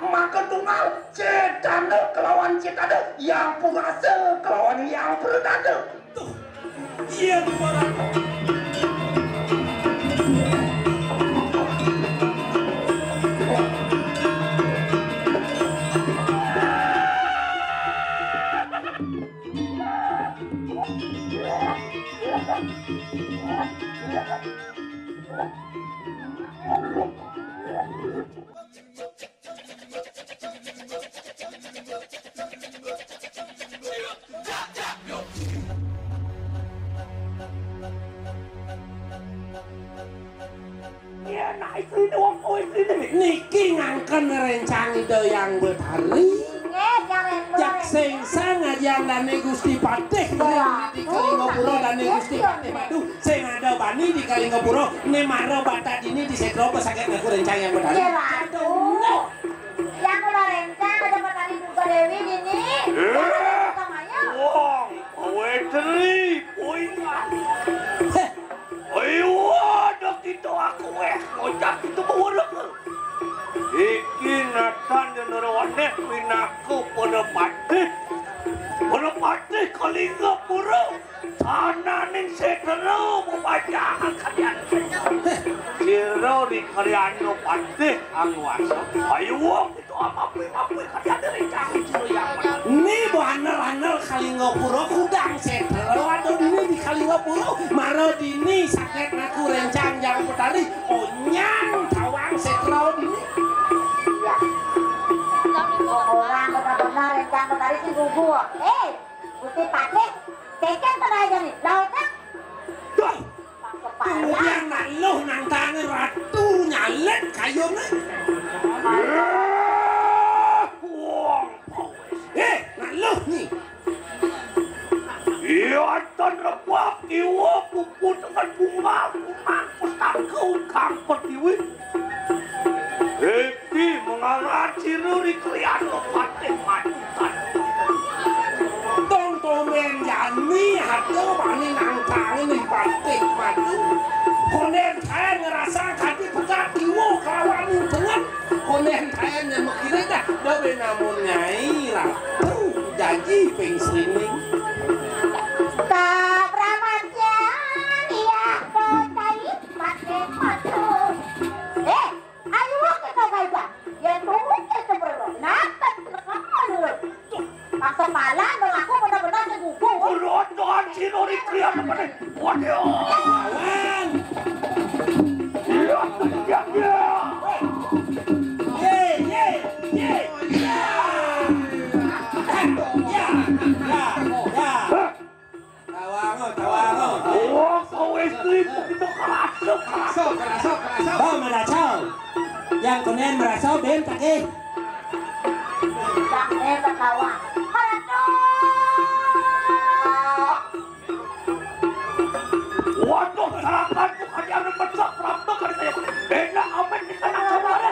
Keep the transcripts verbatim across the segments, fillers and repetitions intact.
Maka tunggal cetana kelawan cetana, yang purasa kelawan yang perdana. Tuh, iya, Bapak. Niki ngangken rencang Ida Hyang Betari. Nggih, Jang Ratu. Jak sengsa ngajeng dane Gusti Patih. Iya. Di Kalingapura dane Gusti Patih. Waduh, sing ada bani di Kalingapura, ne mara batak dini di setra pesakit ngaku rencang Hyang Betari. Iya, Ratu. Aduh, no. Yang kula rencang ada Betari Durga Dewi dini. Eh? Yang kula rencang ayo. Wong, kowe teri, kowe. Heh. Ayo, ada kita aku, eh, ngocap kita bawa lagi. Iki natan dan rawane pinaku pada patih. Pada patih Kalingapura. Sananing sedera pembajakan kalian. Sira di Karyana Patih Anguwasa. Ayo, wong, itu apa-apa, apa-apa kalian dari jauh, Juru Yaman. Ni bo anel-anel Kalingapura kudang sedera. Waduh, ini di Kalingapura. Mara dini sakit ngaku rencang Jang Betari. Onyang tawang sedera dini. Iya. Orang benar-benar rencang Betari sing gugu. Eh, Gusti Patih, cecen tenaga nih. Lautnya. Duh. Kemudian nak luh nang tangan ratu nyalet kayune. Eh, nak luh ni. Iya, tan rebab kiwa pupu dengan bunga, bunga pustaka kang pertiwi. Iki mengaran sira ri kliyan patih mati. Tong tomen jani ada wani nang tangan ri patih mati. Konden saya ngerasa kaki pegat kiwa kelawan dengan konden saya nyemek kiri dah. Dawe namun nyai ratu janji ping srining. Kapramadyan iya kocai patih mati. Eh, ayo kita baca. Ya tunggu kita berdoa. Napa kita kamu? Paksa pala dong aku benar-benar segugu. Rodoan si Nori pria apa nih? Waduh. Lawan. Iya, iya, iya. Ye, ye, ye. Ya. Ya, ya, ya. Hah? Tawango, tawango. Oh, kau istri begitu keras, keras. Keraso, keraso, keraso. Bang, merasau. Yang kunen merasau, ben, pakai. Bang, eh, ketawa. Aduh. Waduh, serahkan bukan yang pecah, perabot kan saya. Beda amat kita nak saudara.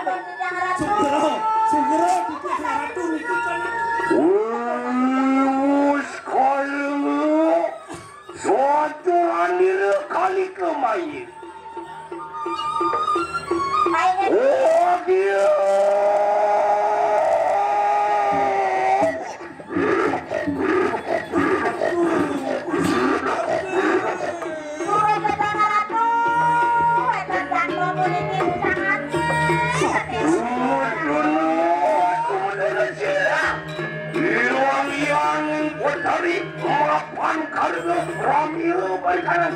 Sugro, sugro, titik ratu niki kan. Wus, kalau suatu anira kali kemain. Oh, dia. Iwang yang Betari mapan karena pramila berkanan.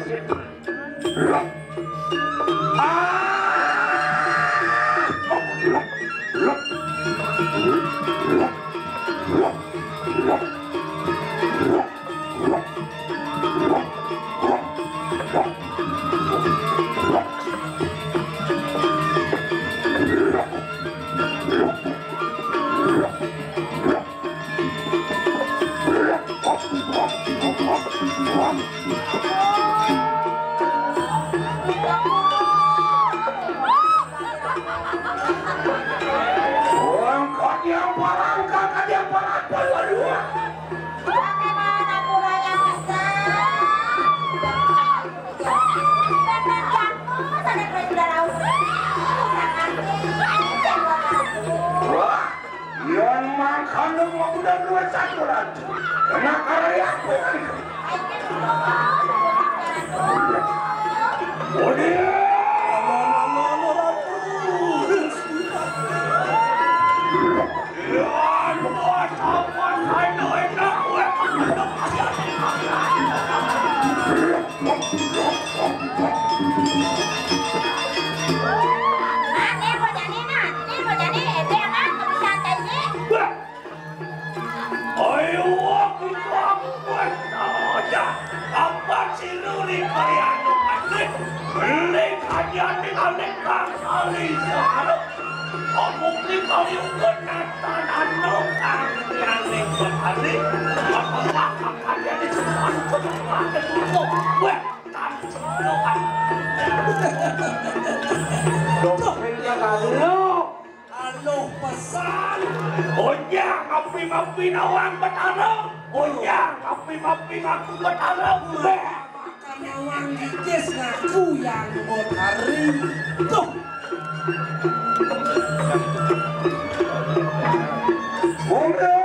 Orang kadiang parang, kadiang parang, paluan dua. Wah. Udah dua satu, Ratu. Kena karya apa ini? Waduh. Ya, buat apa saya enak, weh? Nah, nih, bocah nih, nah. Nih, bocah nih, ente yang ngatur, santai nih. Wah. Ayo, aku buat aja. Apa sih lu nih kalian tuh, Patih? Beli kajian nih, aneh kali sekarang. Aku nih kali udah natan anu, kajian nih, Patih. Apa makan kajian di sekolah, coba makan dulu. Weh, Dompetnya kagak. Halo, pesan. Onyang, api-api nawang Betara. Onyang, api-api ngaku Betara. Makan nawang gigis ngaku yang Betari. Tuh. Udah.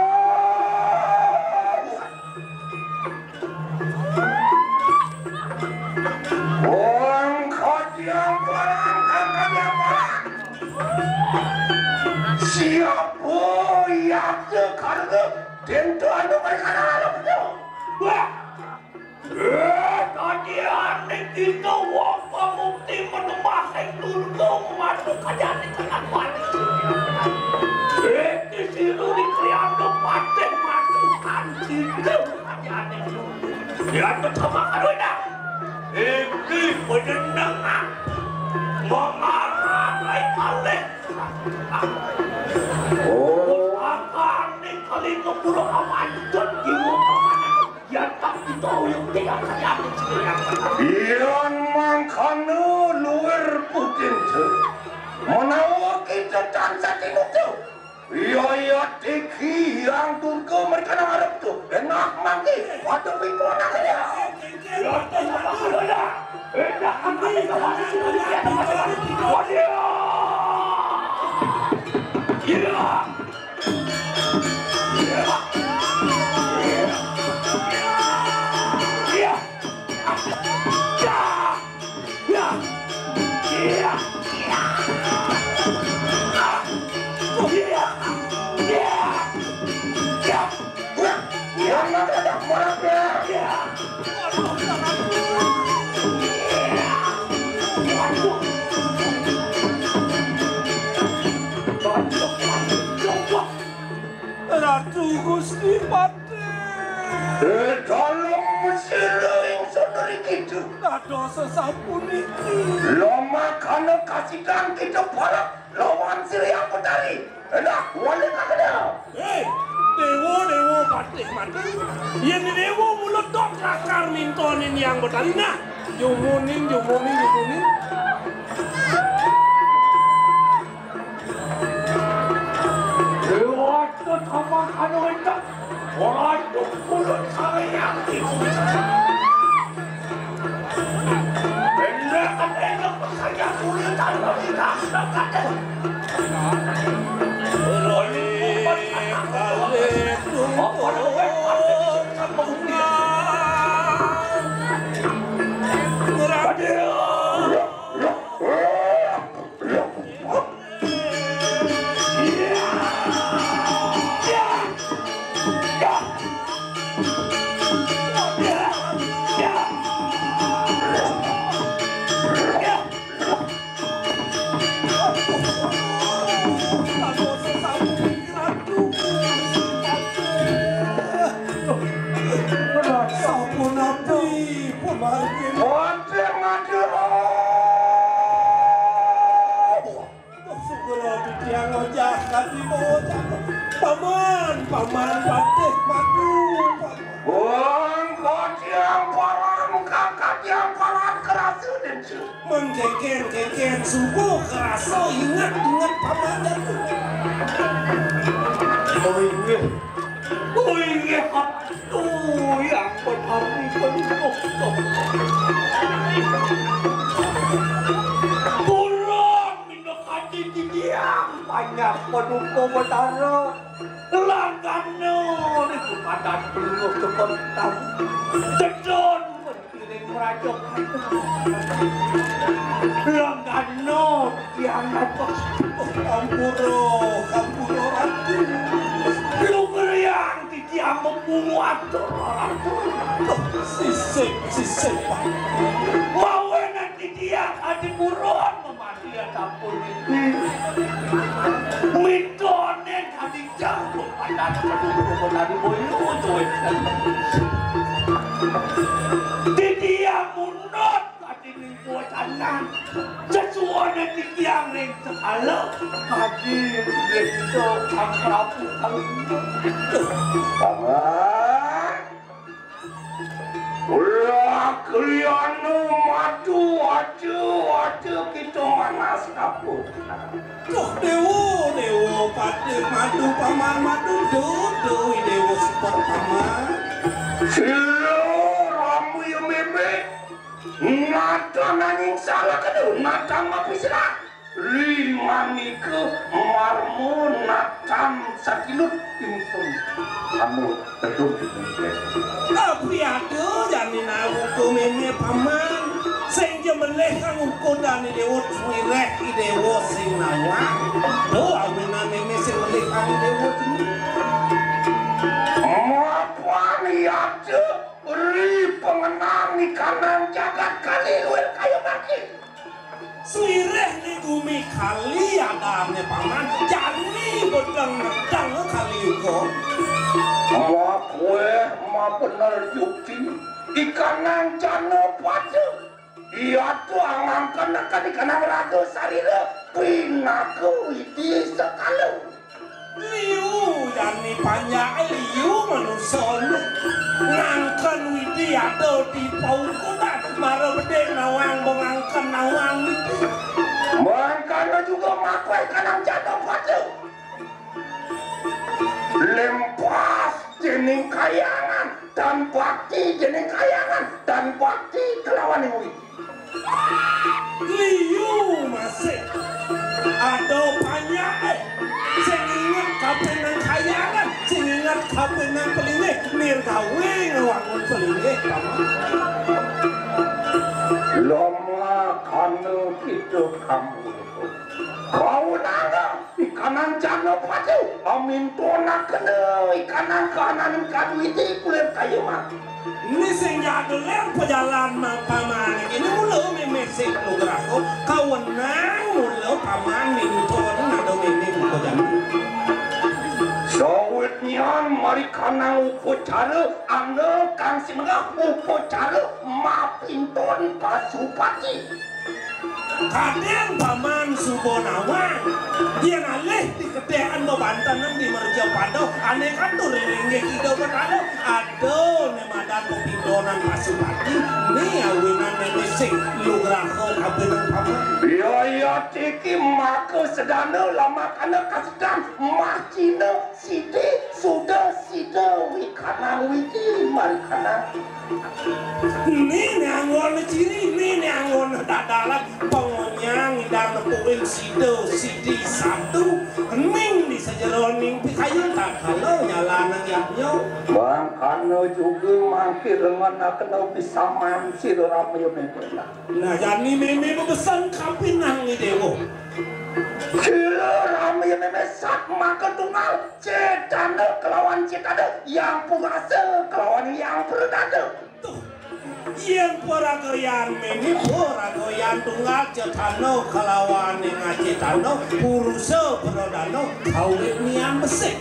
Wong kajang barang, kajang barang. Siapa yang sekarang tentu anu berkara itu? Wah. Eh, tadi aneh kita wong pamukti menemah sing tunduk masuk kajane kelakuan. Eh, disitu di kriando patih matukan situ kajane. Ya, tetep makan wina. Iki penyenengan. Mengarah naik kalih. Oh. Akane kali kepura amancut jiwa kemana. Ya, tak kita uyuk tiga kali habis. Yan mangkana luwir puting. Menawa kita tansah tinuju. Iya, iya, tiki yang Durga mereka nang arep tuh. Enak mangke. Waduh, pintu anak ya. Ya, enak mangke. Waduh. Iya. Iya. Iya. Iya. Ratu Gusti Patih. Eh, tolong mesila ingsun riki tu. Dados sapuniki. Lomakana kasidan kita para lawan Sri Yang Betari. Enak, wali kakeda. Hei, dewa, dewa, patih mati. Yen dewa mula tok lakar mintonin Yang Betari. Nah, jumuning, jumuning, jumuning. Dewa, tetapa anu encak. Ora cukup mulut saya yang iku. Benda kan enak makanya kulit anu tidak dekat. Sampun abdi pamargin. Wonten ngatur. Syukur titiang ojah kadi bocah. Paman, paman patih madu, paman. Wong kadiang paran, kakadiang paran kerasa den. Mengkeken-keken subuh kerasa inget-inget paman jatuh. Oh, inggih. Oh, inggih. Aduh, yang benar nih, penuh. Pulang, minta kati titiang, banyak penuh betara. Langgana niku padan pelungguh kepentan. Dedon mentiring praja. Langgana tiang dados. Oh, ampura, ampura, Ratu. Lumriyang titiang memuat, Ratu. Sisip, sisip. Mawinan titiang ati purun. Iya, sampun niki. Mitone kadijang, padan kedua tadi boyo, tuh. Titiang mundut, tadi minggu tanah. Sesuai titiang ring sekala. Hadir, gitu, Sang Prabu, Sang Paman. Ula klianu madu aja, aja kita manas kapur. Duh, Dewa, Dewa, pati madu paman madu, duh, duh, Dewa super paman. Sila ramu ya meme. Nata nanging salah kedua, nata mapisila. Limanika marma natan satilut ingsun. Anu tedun. Tapi ada jani nawuku meme paman. Sing ja melih kang uku dani dewa wireh i dewa sing nawang. Tuh awinan meme sing melih kang dewa ini. Mapan yata ri pengenang ikanang jagat kali luwih kaya mati. Swireh ni gumi kali adane paman, jani bedeng-bedeng kali uga. Makueh mabener jukti, ikanang jana pada. Iya tu angangken akan ikanang raga sarira, pinaka widi sekala. Liu jani panjake liu manusane. Ngangken widi ada di paukudan. Mara bedek nawang bengangken nawang widi. Mangkana juga makuai kanang jana pada. Lempas dening kayangan dan bakti dening kayangan dan bakti kelawan widi. Liu masih ada panjake sing inget kapining kayangan, sing inget kapining pelinggih, nirgawe ngwangun pelinggih, paman. Lama kana kita kamu. Kau nangga ikanang jana padu, amintonakena ikanang kahanan kaduwiti kulir kayu mati. Ini sing jaga ler pejalan ma-, paman. Ini mula meme sing nugraha. Kawenang mula paman mintun nado meme buka jalan. Sawit nian mari kanang upacara, anda kang simengah upacara mapintun pasupati. Kadang paman suba nawang, yen alih diketekan bebantenan di mercapada, ane katur ring linggih Ida Betara, ada ne madan pepindonan pasupati, ne awinan ne sing lugraha kabinang paman. Iya, iya, tiki maka sedana lamakana kasedan mah Cina sidi suda sida wikanang wiki marikanang. Ini ne anggon ciri, ini ne anggon dadalan, pengonyang idang nepuin sida sidi satu, ning di sajeroning pikayun tak kala nyalanang yadnya. Mangkana juga mangkir lengan akena pisaman sira ramya meme. Nah, jani meme bebesan kapinang i dewa. Sira ramya meme sat maka tunggal, cetana kelawan cetada, yang purasa kelawan yang pradana. Tuh, yen paragayan meme paragayan tunggal, cetana kelawan ngacetana, purusa pradana, kawit nian besik.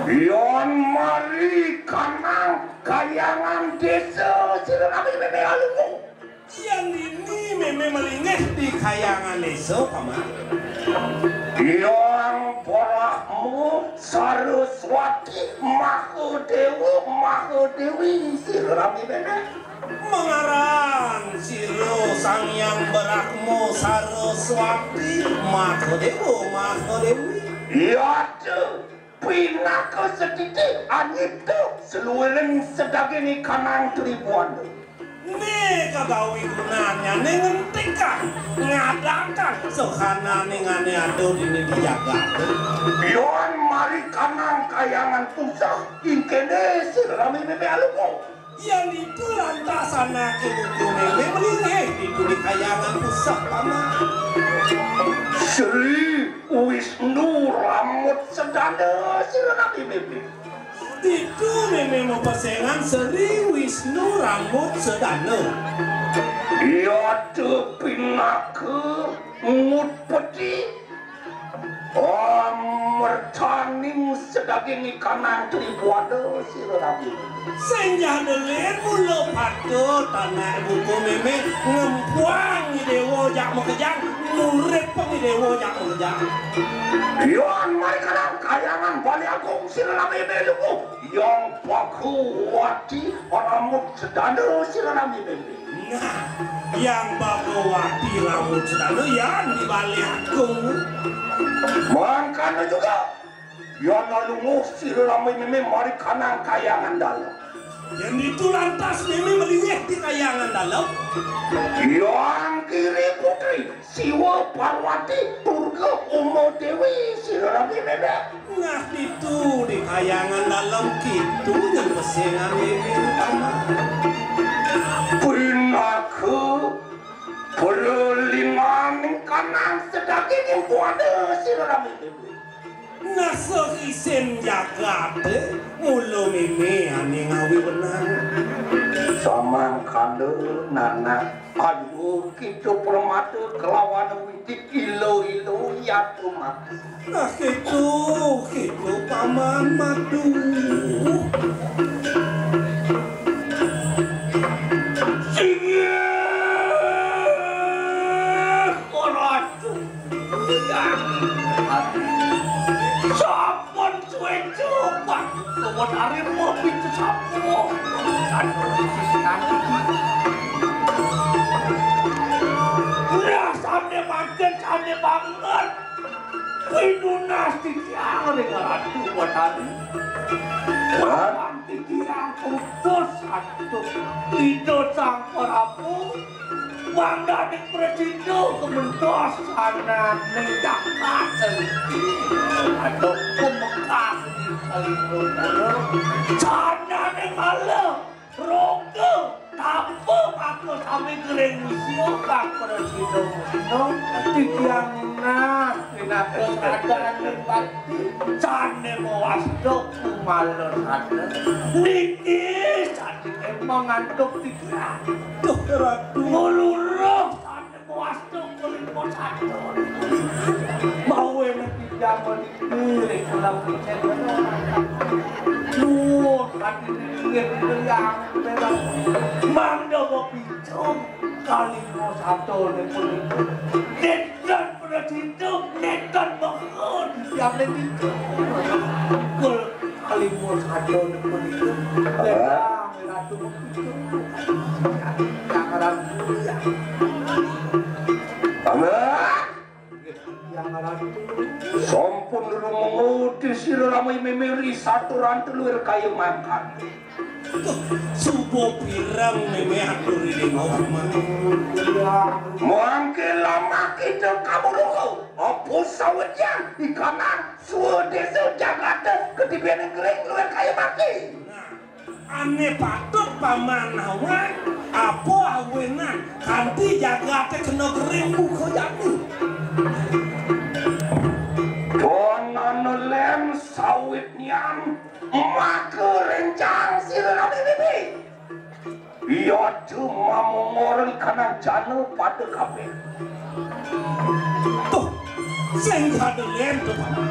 Yan mari kanang kayangan desa sira ramya meme alungguh. Yang dini meme malinggih di kayangan desa, paman. Yang Brahma Saraswati Mahadewa Mahadewi sira ramya meme. Mengaran sira Sang Hyang Brahma Saraswati Mahadewa Mahadewi. Yata pinaka setiti anyipta seluwiring sedaging ikanang tribuana. Né kagawi gunanyané ngentikang, ngadakang sakanyané ané ada dini di jagat. Yén mari kanang kayangan puseh, ing kéné sira ramé mémé aluka. Yén ditu lantas anaké buku mémé malinggih ditu di kayangan puseh, Paman. Sri Wisnu Ramut Sedana sira ramé mémé. Ditu mémé mapesengan Sri Wisnu Ramut Sedana. Yata pinaka ngutpeti, amertaning sadaging ikanang tribuana sira rabi. Sing jadé lén mula patut anak buku mémé ngempuang i déwa jak makejang, nguripang i déwa jak makejang. Yén mari kanang kayangan Bali Agung sira rabi mémé lugu. Yang Bhagawati Ramut Sedana sira rabi mémé. Nah, Yang Bhagawati Ramut Sedana yan di Bali Agung. Mangkana juga, yan alunguh sira rabi mémé mari kanang kayangan dalem. Yan ditu lantas mémé malinggih di kayangan dalem. Yang Giri Putri Siwa Parwati Durga Uma Déwi sira rabi mémé. Nah, ditu di kayangan dalem kitu nyang pesengan mémé utama. Pinaka pralinaning kanang sadaging buana sira rabi mémé. Nah, sakisin jagaté mula mémé ané ngawi wenang. Samangkana nanak ayu kita permata kelawan widi ilo-ilo yatu mati. Nah, kitu, kitu, Paman, maduh. Singgih, Ratu. Sampun suwé coba. Lawan arep ngopi sampun. Rasane mangkin sane banget. Pinunas titiang ring Ratu Betari. Wah. Titiang putus atuh. Ida Sang Prabu mangdaning prasida kementos ananing jagat. Aduh, kumekas di kalinggo. Sanane malah roga tapa maka sami gering wisya kang prasida. Titiang nah pinaka sadane pati sane mawasta kumala sadane. Niki sadine mangantuk titiang. Duh, Ratu. Ngulurah sane mawasta kulimo sadane. Mawe niki jaman iki ring ulam picen. Nuwun sadine inggih titiang. Mangda mapicung kalimo sadane punika. Nedan prasida, nedan mengko titiang ning picung. Kul kalimo sadane punika. Nedan Ratu mapicung. Yang Ratu. Paman. Yang Ratu. Sampun rumangsa sira rami mimiri saturan telur kaya mangkan. Suba pireng mimih atur ring Paman. Mangke lamah kita kaburu. Apa sawetnya ikanan swadesa jagata ketibening gering luwih kaya mati. Nah, ane patut Paman nawang, apa awinan kanti jagate kena gering buka jani. Don anu lem sawit nian maka rencang sira rabi-rabi. Iya cuma mengoreng kanan jana pada kabeh. Tuh, sing kada lem tuh, Paman.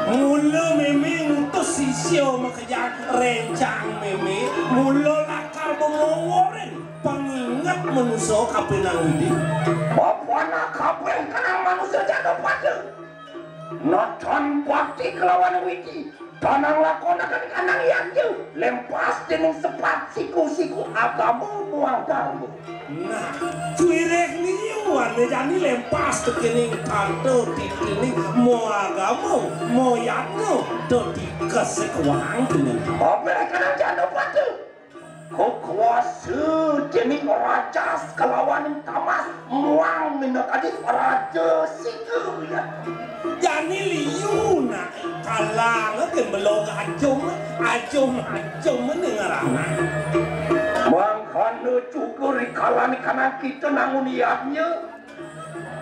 Mula meme ngutus sisya makejang rencang meme, mula lakar mengoworin panginget manusa kapining Widi. Bapana kabeh kanang manusa jana pada. Natan bakti kelawan Widi. Tanang lakonaken kanang yanja, lempas dening sepat siku-siku agama muang dharma. Nah, cuireh liu ane jani lempas tekening tanto titining mo agama, mo yatno, to tikes sekuang dening. Apa kanang jana patu? Kekuasa dening rajas kalawaning tamas muang minakadi raja sika, ya. Jani liu nak kalang ke belog ajum, ajum, ajum ni ngarana. Mangkana juga rikalaning kanang kita nangun yadnya.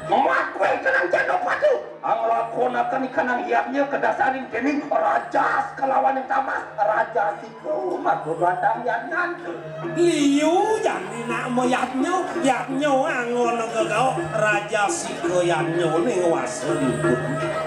Makwe kanang janda patu. Anglakonaken ikanang yadnya kedasaring dening rajas kalawaning tamas raja sika maka batang yadnya. Liu jani nak mayadnya, yadnya anggon gagao raja sika yadnya ning wasa diubun.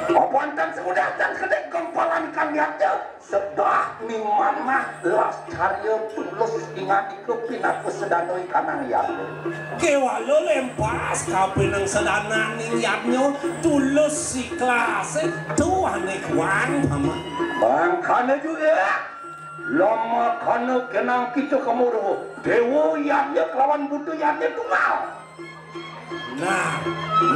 Apa antan semudah dan kedek kempalan kan yadnya. Sedah ning manah las carya tulus inganika pinaka sedana ikanang yadnya. Kewala lempas kapinang sedananing yadnya tulus ikhlas tuh ane kuang sama. Mangkana juga lamakana kenang kita kemuru dewa yadnya kelawan buta yadnya tunggal. Nah,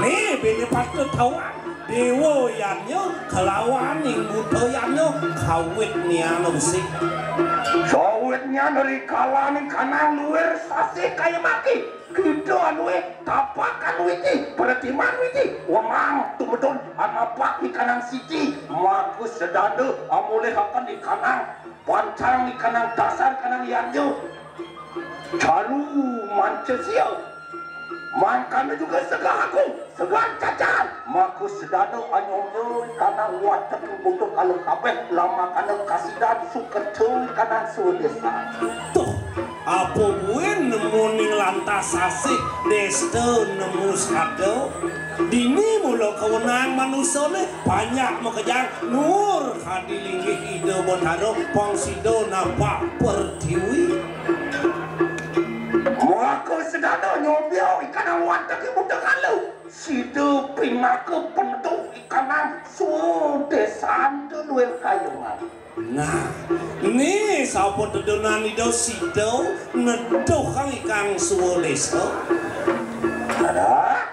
ne bene patut tawang. Dewa yadnya kalawaning buta yadnya kawit nian usik. Kawit nian rikalaning kanang luir sasih kaya maki. Kita anue tapakan witi, pertiman witi, wemang tumedun anapak di kanang siti, maka sedana amulihaken di kanang pantang di kanang dasar kanang yadnya. Caru manca sia. Mangkana juga segah aku, segah cacahan. Maka sedana anyongnya karena watek butuh kalau kabeh lamakana kasidan sukerta karena sudesa. Tuh, apa buin nemu ning lantas asik desta nemu sada. Dini mula kewenang manusia ne banyak makejang nur kadi linggih Ida Betara pang sida napak pertiwi. Maka sedana nyobio ikanang watek buta kalu. Sida pinaka peneduk ikanang sudesanta luwih kayungan. Nah, ni sapa tedunan Ida sida neduhang ikang sudesa? Ada?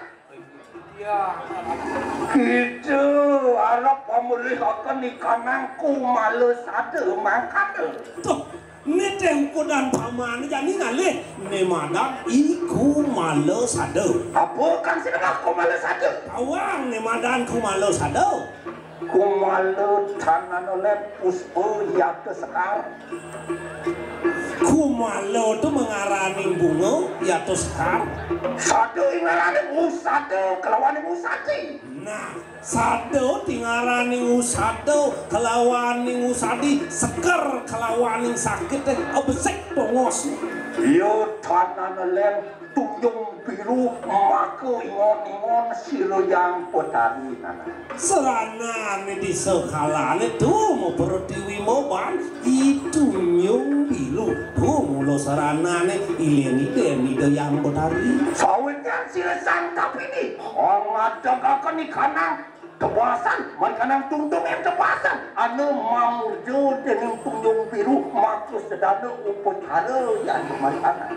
Kita arep pamulih akan ikanang kumala sada mangkana. Tuh, ni tengkudan paman jani ngalih ni madan iku mala sada. Apa kang sing nengah kumala sada? Tawang ni madan kumala sada. Kumala tanana lem puspa yata sekar. Kumala tu mengaraning bunga yata sekar. Sada ingaraning usada kelawaning usadi. Nah, sada tingaraning usada kelawaning usadi, seker kelawaning sakit teh abesek tongos. Iya tanana lem tunjung biru maka ingon-ingon sira yang petani nana. Seranane disa kalane tu mau pertiwi moban itu nyung biru tu mula seranane iling ide ida yang betari. Sawitnya sira santap ini. Ngadegaken ikanang tebasan, mari kanang tungtung yang tebasan. Anu mamurjo dening tunjung biru maka sedana upacara yang mari kanang.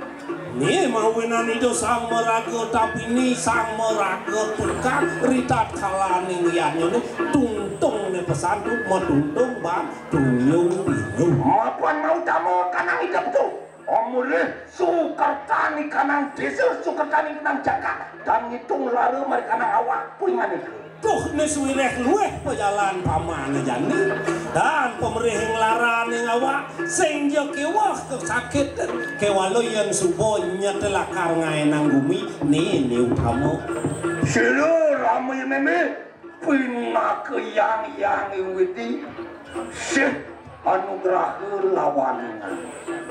Ni mawinan ida sang maraga tapini sang maraga tukang ritat kalaning yadnya ni tungtung ni pesan tu matungtung bang tunjung biru. Mapan mau tamu kanang hidup tu. Omulih sukertani kanang desa sukertani kanang jagat dan ngitung lara mari kanang awak puingan itu. Tuh ni suwireh luweh pejalan pamane jani dan pemerih nglaraning awak sing ja kiweh kesakit kewala yen suba nyetelakar ngaenang gumi ni ni utama. Sira rama ya meme pinaka yang yang witi sih anugraha lawaningan.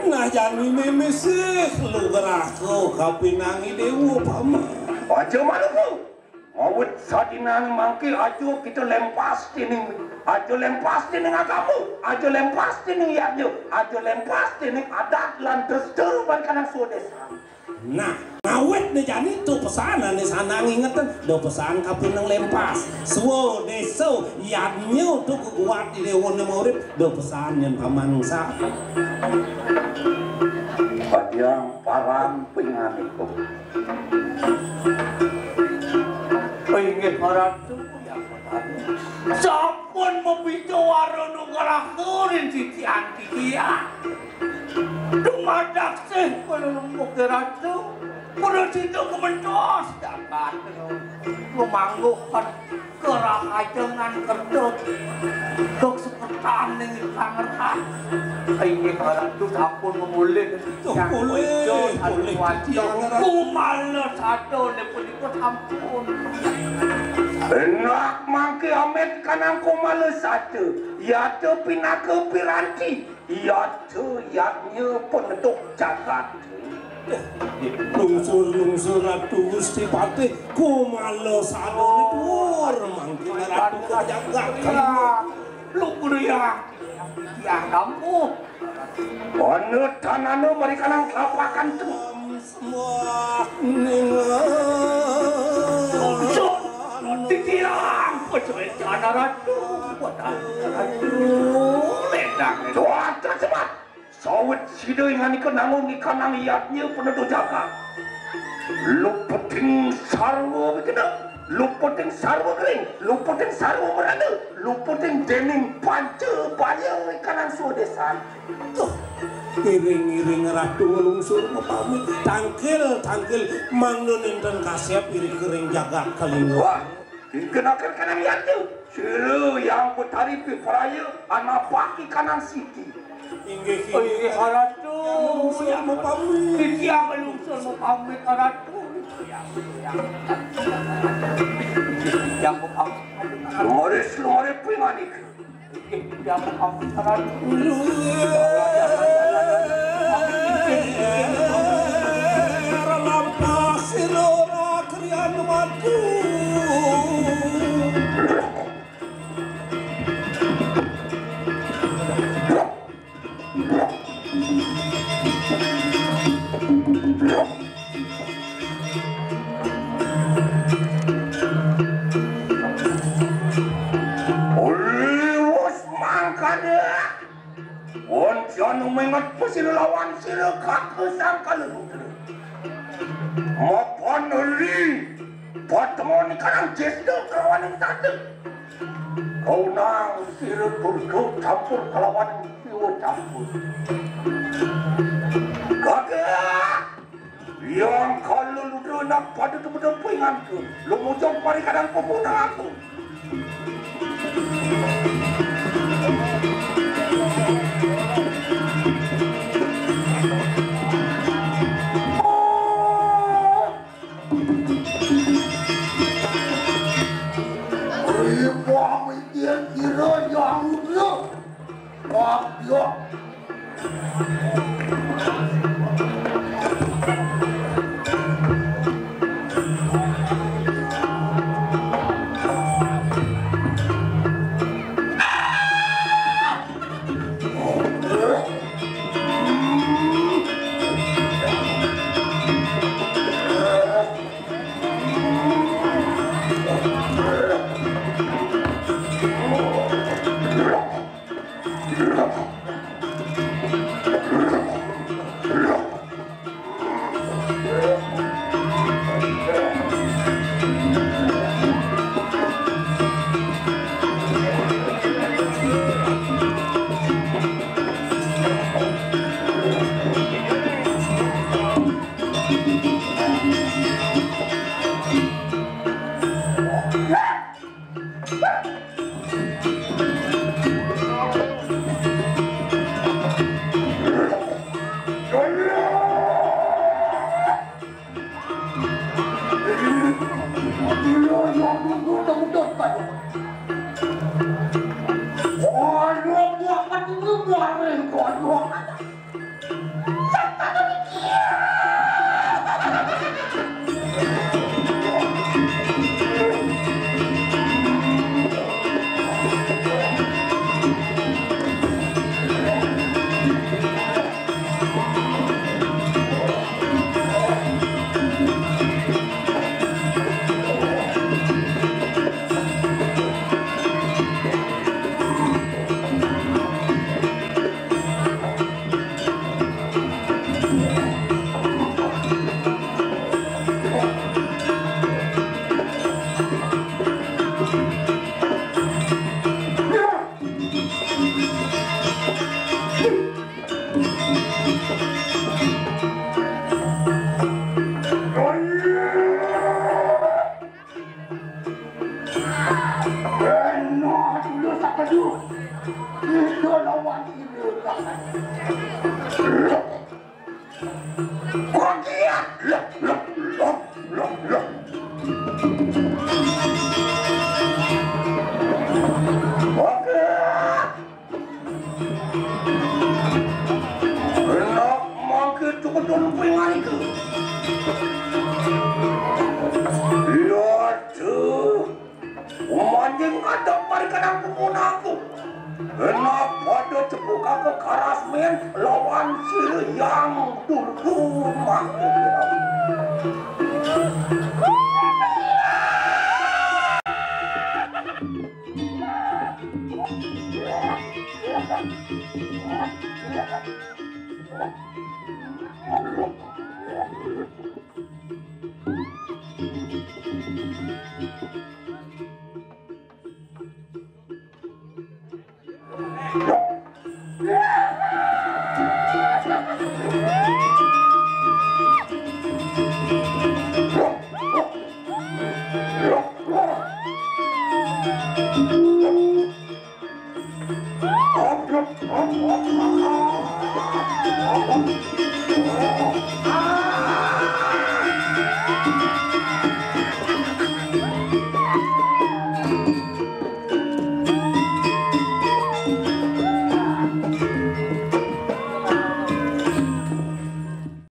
Nah jani meme sih lugraha kapinangi dewa pama. Aja maluku. Awit sadinane mangke aja kita lempas dening, aja lempas dening agama, aja lempas dening yadnya, aja lempas dening adat lan desta barikanang swadesa. Nah, awit ne jani tu pesan ane sanang ingeten, do pesan kapinang lempas. Swadesa yadnya tu kuat di dewa ne urip, do pesan yen pamangsa. Padiang parang pinganiku. Inggih Ratu, yang pertama. Sampun mabita wara nugraha ring titiang titiang. Dumadak Kowe lembuk, Ratu. Perlu sida kementos jagat. Lumangguh kan kerahajengan kerta. Kok seketan ning Tangerang. Inggih, Ratu sampun memulih. Tuh, yang pulih, pulih, Ratu. Kumala sadane punika sampun. Enak mangke amit kanang kumala sada. Yata pinaka piranti. Yata yadnya penetuk jagat. Lungsur-lungsur Ratu Gusti Patih, kumala sadane dhuwur, mangkin Ratu jagat. Lugriyang, ya kamu. Ana tanana marikanang tlapakan tu. Sembah ning. Lungsur, titiang, pecah Ratu, pecah Ratu, ledang. Cuaca cepat. Sawit sida inganika nangun ikanang yadnya peneduh jagat. Luputing sarwa wigena, luputing sarwa gering, luputing sarwa merana, luputing dening panca baya ikanang swadesan. Tuh, iring-iring Ratu nglungsur mapamit. Tangkil, tangkil, mangda nenten kasep iring-iring jagat kalingga. Wah, ingkenaken kanang yadnya. Sira yang betari pipraya anapaki kanang siti. Inggih, inggih, Ratu. Yang mupami. Titiang lungsur mupami, Ratu. Yang mupami. Lumaris, lumaris pinganik. Yang mupami, Ratu. Lampah sira ora kriyan madu. Liwus mangkana. Wonten umenget pasira lawan sira kaka sangkala putra. Mapan ri patemon ikanang jesta kalawaning tata. Kaunang sira durga campur kalawan siwa campur. Gagah! Yang kala ludra nak pada tumedem pinganku. Lumujung parikadan puputang aku. Ribah mitian kira yang luda. Wah, ya. Enak dulu tak keju. Itu lawan ini. Kok dia? Lep, lep, lep, lep, lep. Oke. Enak mangke tukun pingariku. Iya, tuh. Manjing ada parikan aku punaku. Enak pada cepuka ke karasmen lawan sila yang turku mangke.